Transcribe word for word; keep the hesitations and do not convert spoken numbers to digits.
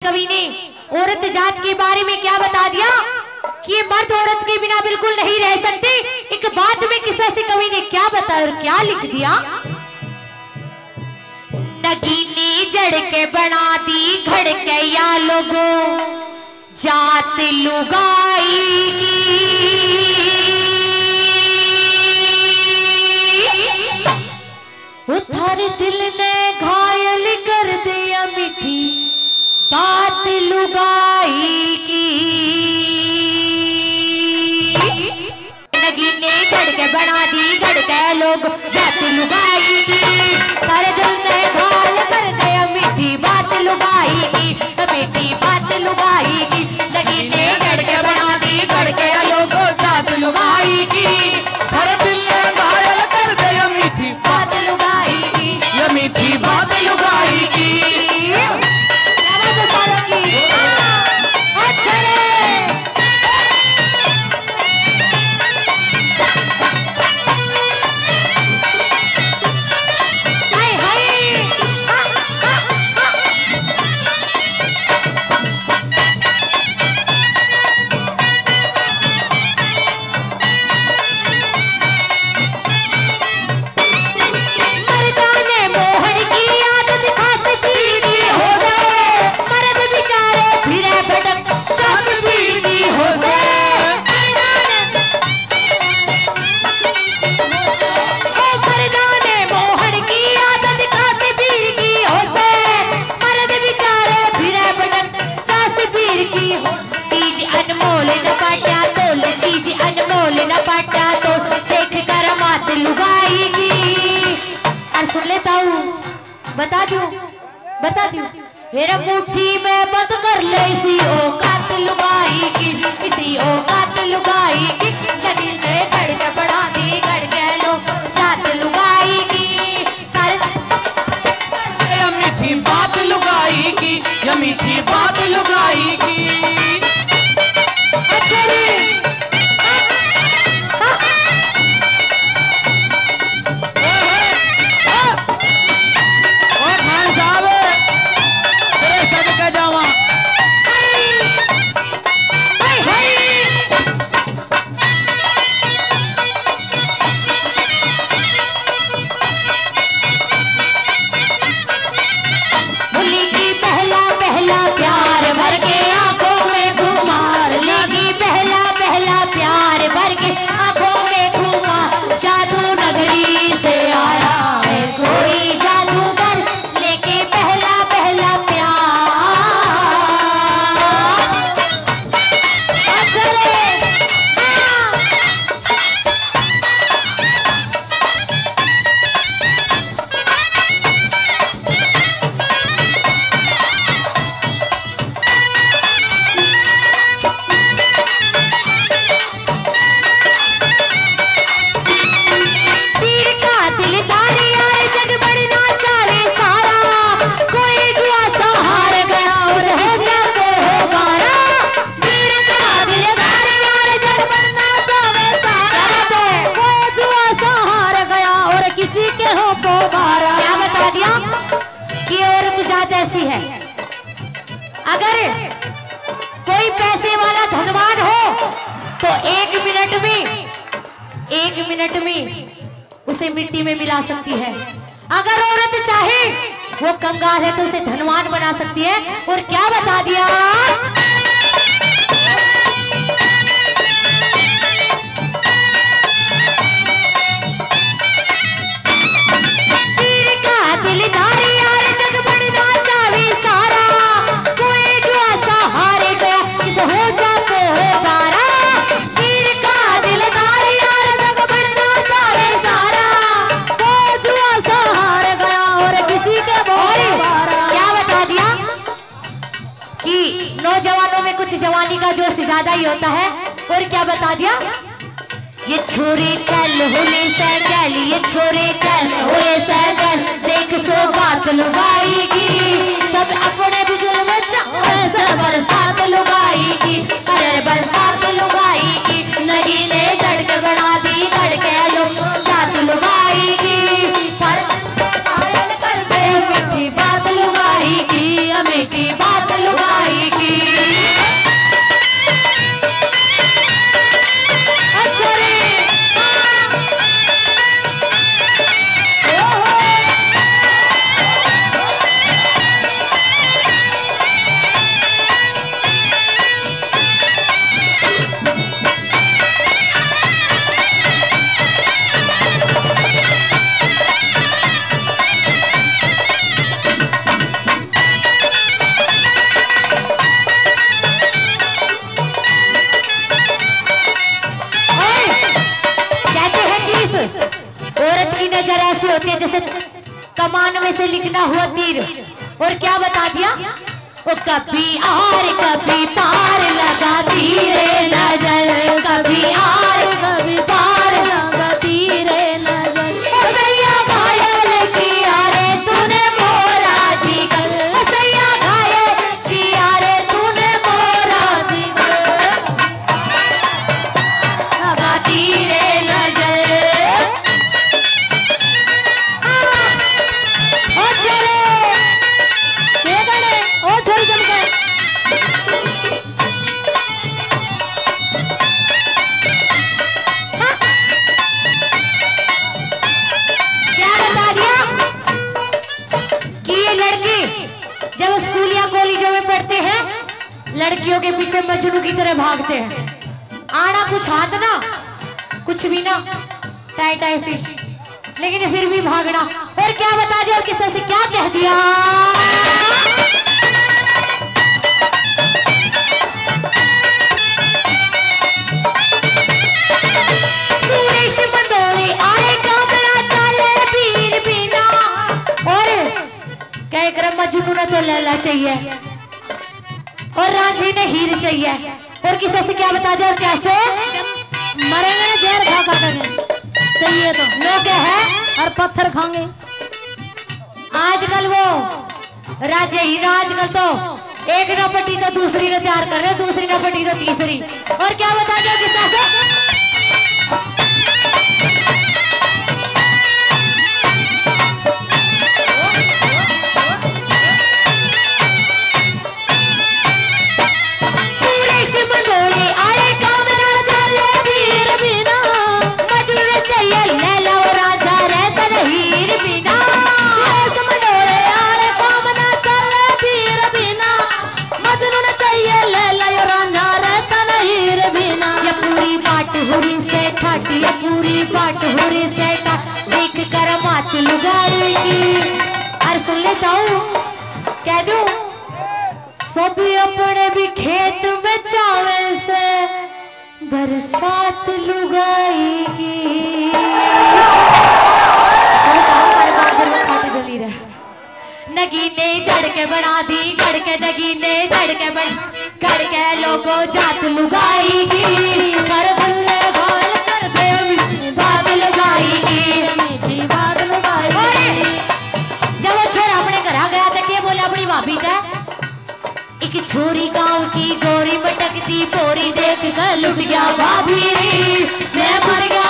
कवि ने औरत जात के बारे में क्या बता दिया कि ये मर्द औरत के बिना बिल्कुल नहीं रह सकते। एक बात में किस ऐसे कवि ने क्या बताया और क्या लिख दिया? नगीने जड़ के बना दी घड़ के या लोगो जात लुगाई की। वो थारे दिल ने घायल कर दिया मीठी बात लुगाई की। नगीने जड़ के बना दी घड़ के लोग जात लुगाई की। थारे दिल ने घायल कर दिया मीठी बात लुगाई की, तो मीठी बात लुगाई की। नगीने जड़ के बना दी घड़ के लोग जात लुगाई की। थारे दिल ने घायल कर दिया मीठी बात लुगाई की, ये मीठी बात लुगाई की। क्या बात है सारों की? अच्छा रे। हाय, हाय। मर्दां ने मोहन की आदत खास पीर की हो से, मर्द बेचारे फिरे भटक चास पीर की हो से। ओ मर्दां ने मोहन की आदत खास पीर की हो से, मर्द बेचारे फिरे भटक चास पीर की हो। चीज अनमोल न पाटा तोल, चीज अनमोल न पाटा तोल, देख कर मात लुगाई की। और सुन ले ताऊ, बता दूं, बता दूं, मेरा मुट्ठी में बंद कर ले इसी औकात लुगाई की, इसी औकात लुगाई की। नगीने जड़ के बना दी घड़ के लोग जात लुगाई की। कर ये मीठी बात लुगाई की, ये मीठी बात लुगाई की। अच्छा रे। ओ खान साहब, तेरे सदका जावा। हाय, हाय। बोली कि पहला पहला प्यार भर के आंखों में खुमार, लगी पहला पहला प्यार भर के आंखों में खुमार, जादू नगरी से आया है कोई जादूगर, लेके पहला पहला प्यार। अच्छा रे, हाँ। पीर का दिलदार यार जग बनना चाहे सारा, कोई जुआ सा हार गया और है क्या को हो मारा। पीर का दिलदार यार जग बनना चाहे सारा, क्या बात है? कोई जुआ सा हार गया और किसी के हो को मारा। क्या बता दिया कि औरत जात ऐसी है। अगर कोई पैसे वाला धनवान हो तो एक मिनट में, एक मिनट में उसे मिट्टी में मिला सकती है। अगर औरत चाहे, वो कंगाल है तो उसे धनवान बना सकती है। और क्या बता दिया? पीर का दिलदार यार जग बनना चाहे सारा, कोई जो ऐसा हार गया, किस हो जाते हो गारा। पीर का दिलदार यार जग बनना चाहे सारा, कोई जो ऐसा हार गया और किसी के बोल और बारा। क्या बता दिया कि नौजवानों में कुछ जवानी का जोश ज्यादा ही होता है। और क्या बता दिया? ये छोरे चल होले सैंडल, ये छोरे चल होले सैंडल, देख सौगात लुगाई की, सब अपने भी जुल्म चाहे से बरसात लुगाई की, अरे बरसात लुगाई की, नगीने जड़ के बना दी घड़ के लो जात लुगाई की, पर मीठी बात लुगाई की, मीठी बात लुगाई से लिखना हुआ तीर। और क्या बता दिया? वो कभी आर कभी पार लगाती रे नजर, कभी आर कभी पार लगाती रे नजर। ओ सैया घायल किया रे तूने मोरा जिगर, ओ सैया घायल किया रे तूने मोरा जिगर। लगाती रे नजर। हाँ। ओ छोरे। के गाने? ओ छोरी जम के। हाँ। क्या बता दिया कि ये लड़की जब स्कूल या कॉलेजों में पढ़ते हैं, लड़कियों के पीछे मजनू की तरह भागते हैं। आना कुछ हाथ ना, कुछ भी ना, टाई टाई फिश, लेकिन फिर भी भागना। और क्या बता दिया और किसी से क्या कह दिया? सुरेश मंडोले आए कामना चाले वीर बिना। और क्या एक मजनू ने तो लैला चाहिए। और रांझी ने हीर चाहिए। और किसी से क्या बता दे और कैसे? मरेंगे ना जहर खा खा के। चाहिए तो। लोग है। और पत्थर खाएंगे। आजकल वो राजे ही ना, आजकल तो एक ना पटी तो दूसरी ने तैयार कर ले, दूसरी ना पटी तो तीसरी। और क्या बता दे किसी से? सुरेश मंडोले आए कामना चाले वीर बिना। मजनू चाहिए लैला और रांझा रे तन हीर बिना। सुरेश मंडोले आए कामना चाले वीर बिना। मजनू चाहिए लैला और रांझा रे तन हीर बिना। ये पूरी बाट हुरी से ठाटी, ये पूरी बाट हुरी से ठा-, देख कर मात लुगाई की। और सुन ले ताऊ, कह दूं, सब अपने भी खेत में चावे से बरसात लुगाई की। चलो, तो हमारे बाबू लोग खाते डली रहे। नगीने झड़ के बना दी, झड़ के नगीने झड़ के बन, झड़ के लोगो जात लुगाई की। कर बल्ले बाल कर दे मीठी बात लुगाई की। मीठी बात लुगाई की। और जब वो छोरा अपने घर आ गया तो के बोले अपनी भाभी का? एक छोरी गांव की गोरी मटकती पोरी देख कर लुट गया भाभी री। मैं बन गया